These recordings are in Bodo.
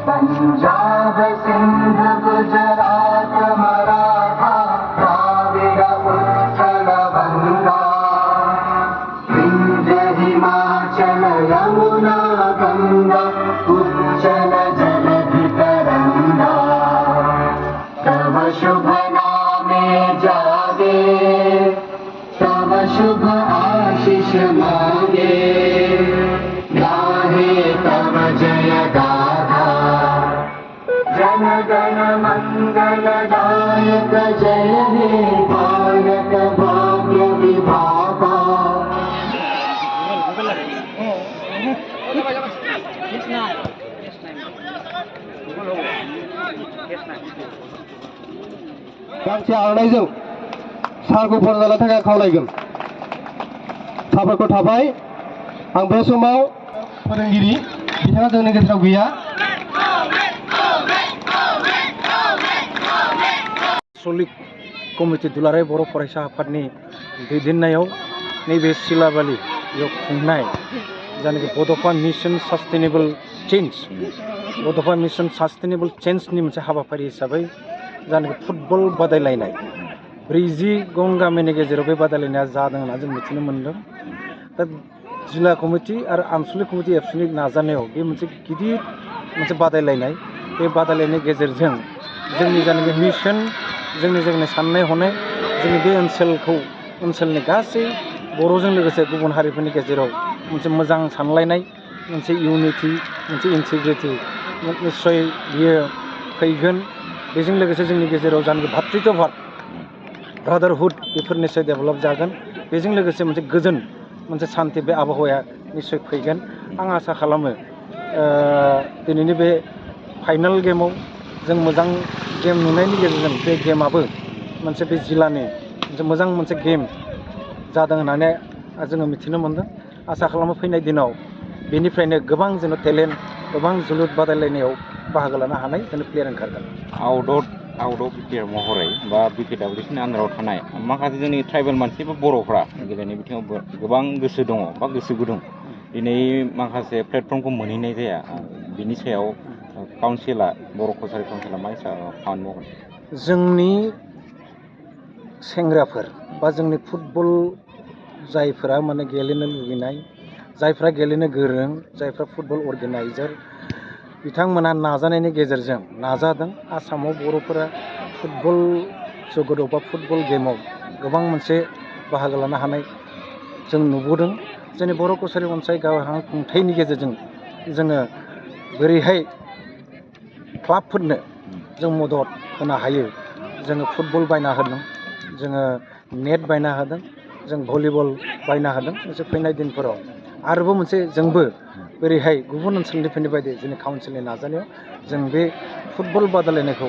पंजाब सिंध गुजरात मराठा द्राविड उत्कल बंगा विंध्य हिमाचल यमुना गंगा उच्चल जलधि तरंगा तव शुभ नामे जागे तव शुभ आशीष मांगे गाहे तव जय गाथा जन गण मंगल दायक जय हे भारत भाग्य विधाता। गांसे आर'नाइजों सारखौ फरायनो थाखाय खावलायगोन। साबायखर थाबाय। आं बे समाव फोरोंगिरि बिथाङा जोंनि गेजेराव गैया। सलिक कमिटि दुलाराय बर' फरायसा आफादनि दैदेननायाव नैबे सिलाबालियाव खुंनाय जायनाखि बड'फा मिशन सास्टेनेबल चेन्ज चेन्जनि मोनसे हाबाफारि हिसाबै जायनाखि फुटबल बादायलायनाय 40 गं गामिनि गेजेराव बे बादायलायनाया जादों होनना जों मिथिनो मोन्दों। दा जिल्ला कमिटि आरो आनसलिक कमिटि एबसुनि नाजानायाव बे मोनसे गिदिर मोनसे बादायलायनाय। बे बादायलायनायनि गेजेरजों जोंनि जायनाखि मिशन जोंनि साननाय हनाय जोंनि बे ओनसोलनि गासै बर'जों लोगोसे गुबुन हारिफोरनि गेजेराव मोनसे मोजां सानलायनाय, मोनसे इउनिटि, मोनसे इन्टिग्रिटि निस्सय बियो फैगोन। बेजों लोगोसे जोंनि गेजेराव जानाखि भातृत्वभाब ब्रादारहुड बेफोर निस्सय डेभेलप जागोन। बेजों लोगोसे मोनसे गोजोन मोनसे सान्थि बे आबहावाया निस्सय फैगोन। आं आसा खालामो दिनैनि बे फाइनाल गेमाव जों मोजां गेम नुनायनि गेजेरजों बे गेमाबो मोनसे बे जिल्लानि मोजां मोनसे गेम जादों होननानै जोङो मिथिनो मोन्दों। आसा खालामो फैनाय दिनाव बेनिफ्रायनो गोबां जोंनो टेलेन्ट, गोबां जोलुर बादायलायनायाव बाहागो लानो हानाय जोंनो प्लेयार ओंखारगोन। आउट अफ प्लेयार महरै बा BKWCनि आन्दाराव थानाय माखासे जोंनि ट्राइबेल मानसि बा बर'फ्रा गेलेनाय बिथिङाव गोबां गोसो दङ बा गोसो गुदुं। दिनै माखासे प्लेटफर्मखौ मोनहैनाय जाया। बिनि सायाव काउन्सिला बर' कसारि काउन्सिला मा खामानि मावगोन? जोंनि सेंग्राफोर बा जोंनि फुटबल जायफोरा माने गेलेनो लुबैनाय, जायफ्रा गेलेनो गोरों, जायफ्रा फुटबल अर्गेनाइजार बिथांमोना नाजानायनि गेजेरजों नाजादों। आसामाव बर'फोरा फुटबल जगतआव बा फुटबल गेमाव गोबां मोनसे बाहागो लानो हानाय जों नुबोदों। जोंनि बर' कसारि अनसाय गावहा खुंथायनि गेजेरजों जोङो बोरैहाय क्लाबफोरनो जों मदद होनो हायो। जोङो फुटबल बायना होदों, जोङो नेट बायना होदों, जों भलिबल बायना होदों। मोनसे फैनाय दिनफोराव आरोबाव मोनसे जोंबो बोरैहाय गुबुन ओनसोलनिफोरनि बायदि जोंनि काउन्सिलनि नाजानायाव जों बे फुटबल बादायलायनायखौ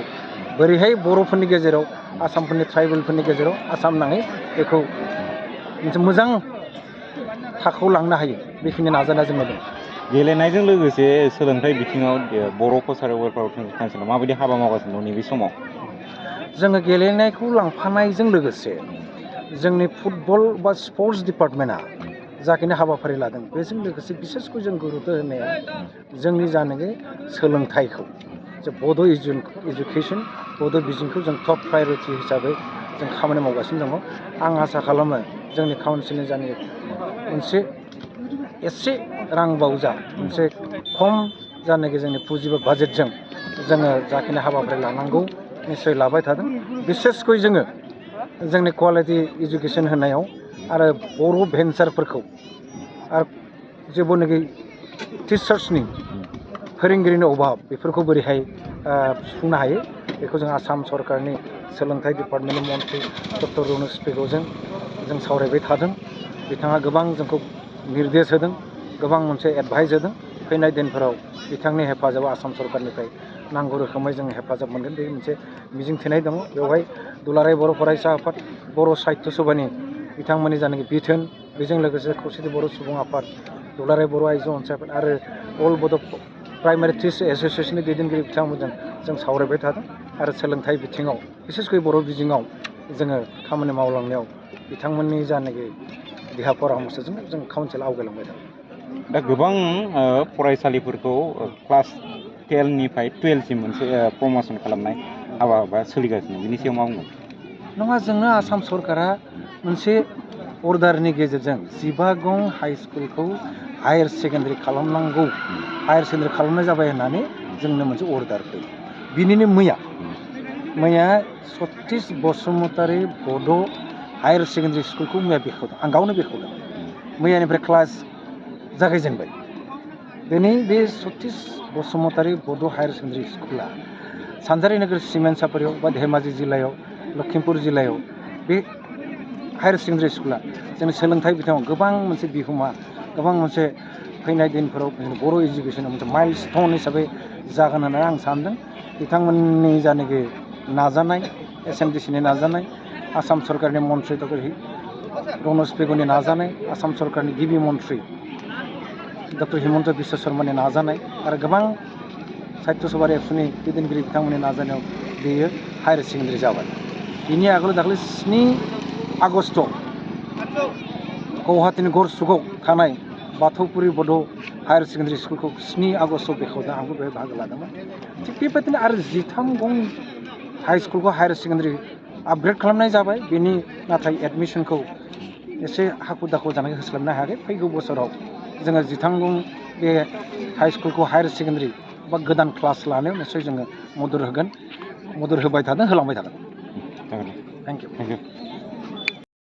बोरैहाय बर'फोरनि गेजेराव, आसामफोरनि ट्राइबेलफोरनि गेजेराव आसाम नाङै बेखौ मोनसे मोजां थाखोआव लांनो हायो, बेखिनि नाजानाया जोंनाव दं। गेलेनायजों लोगोसे सोलोंथाइ बिथिङाव बर' कसारि वेलफेयार काउन्सिला माबायदि हाबा मावगासिनो दं नैबे समाव? जोङो गेलेनायखौ लांफानायजों लोगोसे जोंनि फुटबल बा स्पर्ट्स डिपार्टमेन्टआ जाखिनि हाबाफारि लादों बेजों लोगोसे बिसेसखौ जों गुरुत्व होनाया जोंनि जानाखि सोलोंथाइखौ जे बड' इडुकेसन, बड' बिजोंखौ जों टप प्रायरिटि हिसाबै जों खामानि मावगासिनो दङ। आं आसा खालामो जोंनि काउन्सिलनि जानाखि मोनसे एसे रां बावजा मोनसे खम जानाखि जोंनि पुजि बा बाजेटजों जोङो जाखिनि हाबाफारि लानांगौ निस्सय लाबाय थादों। बिसेसकय जोङो जोंनि कुवालिटि इडुकेसन होनायाव आरो बर' भेन्सारफोरखौ आरो जेबोनाखि टिचार्सनि फोरोंगिरिनि अभाब बेफोरखौ बोरैहाय सुफुंनो हायो बेखौ जों आसाम सरकारनि सोलोंथाइ डिपार्टमेन्टनि मन्थ्रि डक्टर रनज पेगुजों जों सावरायबाय थादों। बिथाङा गोबां जोंखौ निर्देश होदों, गोबां मोनसे एडभाइस होदों। फैनाय दिनफोराव बिथांनि हेफाजाबाव आसाम सरकारनिफ्राय नांगौ रोखोमै जों हेफाजाब मोनगोन बे मोनसे मिजिंथिनाय दङ। बेवहाय दुलाराय बर' फरायसा आफाद, बर' साहित्य सभानि बिथांमोननि जानाखि बिथोन, बेजों लोगोसे खौसेथि बर' सुबुं आफाद, दुलाराय बर' आइजो अनसाय आफाद आरो अल बड' प्राइमारि टिचार्स एस'सियेसननि दैदेनगिरि बिथांमोनजों जों सावरायबाय थादों। आरो सोलोंथाइ बिथिङाव बिसेसकय बर' बिजोङाव जोङो खामानि मावलांनायाव बिथांमोननि जानाखि देहा परामर्सजों जों काउन्सिल आवगायलांबाय दं। दा गोबां फरायसालिफोरखौ क्लास 10निफ्राय 12सिम मोनसे प्रम'सन खालामनाय हाबा सोलिगासिनो बिनि सायाव मा बुंगोन? नङा, जोंनो आसाम सरकारा मोनसे अर्डारनि गेजेरजों 15 गं हाइ स्कुलखौ हायार सेकेन्डारि खालामनांगौ, हायार सेकेन्डारि खालामनाय जाबाय होननानै जोंनो मोनसे अर्डार फैयो। बिनिनो मैया सतीश बसुमतारी बड' हायार सेकेन्डारि स्कुलखौ मैया बेखेवदों, आं गावनो बेखेवदों। मैयानिफ्राय क्लास जागायजेनबाय। दिनै बे सतीश बसुमतारी बड' हायार सेकेन्डारि स्कुला सानजारि नोगोर सिमेन्ट सापरियाव बा धेमाजि जिल्लायाव, लखिमपुर जिल्लायाव बे हायार सेकेन्डारि स्कुला जोंनि सोलोंथाइ बिथिङाव गोबां मोनसे बिहोमा, गोबां मोनसे फैनाय दिनफोराव बर' इडुकेसनाव मोनसे माइलस्टन हिसाबै जागोन होननानै आं सानदों। बिथांमोननि जायनाखि नाजानाय, SNDCनि नाजानाय, आसाम सरकारनि मन्थ्रि डक्टर रनज पेगुनि नाजानाय, आसाम सरकारनि गिबि मन्थ्रि डक्टर हिमन्त बिश्व शर्मानि नाजानाय आरो गोबां साहित्य सभा एबसुनि दैदेनगिरि बिथांमोननि नाजानायाव बेयो हायार सेकेन्डारि जाबाय। बिनि आगोलाव दाखालि 7 आगस्ट गुवाहाटीनि गरसुकआव थानाय बाथौपुरि बड' हायार सेकेन्डारि स्कुलखौ 7 आगस्टआव बेखेवदों, आंबो बेहाय बाहागो लादोंमोन। थिग बेबायदिनो आरो 13 गं हाइ स्कुलखौ हायार सेकेन्डारि आपग्रेड खालामनाय जाबाय। बेनि नाथाय एडमिसनखौ एसे हाखु दाखु जानानै होस्लाबनो हायाखै। फैगौ बोसोराव जोङो 13 गं बे हाइ स्कुलखौ हायार सेकेन्डारि बा गोदान क्लास लानायाव निस्सय जोङो मदद होगोन, मदद होबाय थादों, होलांबाय थागोन। Thank you.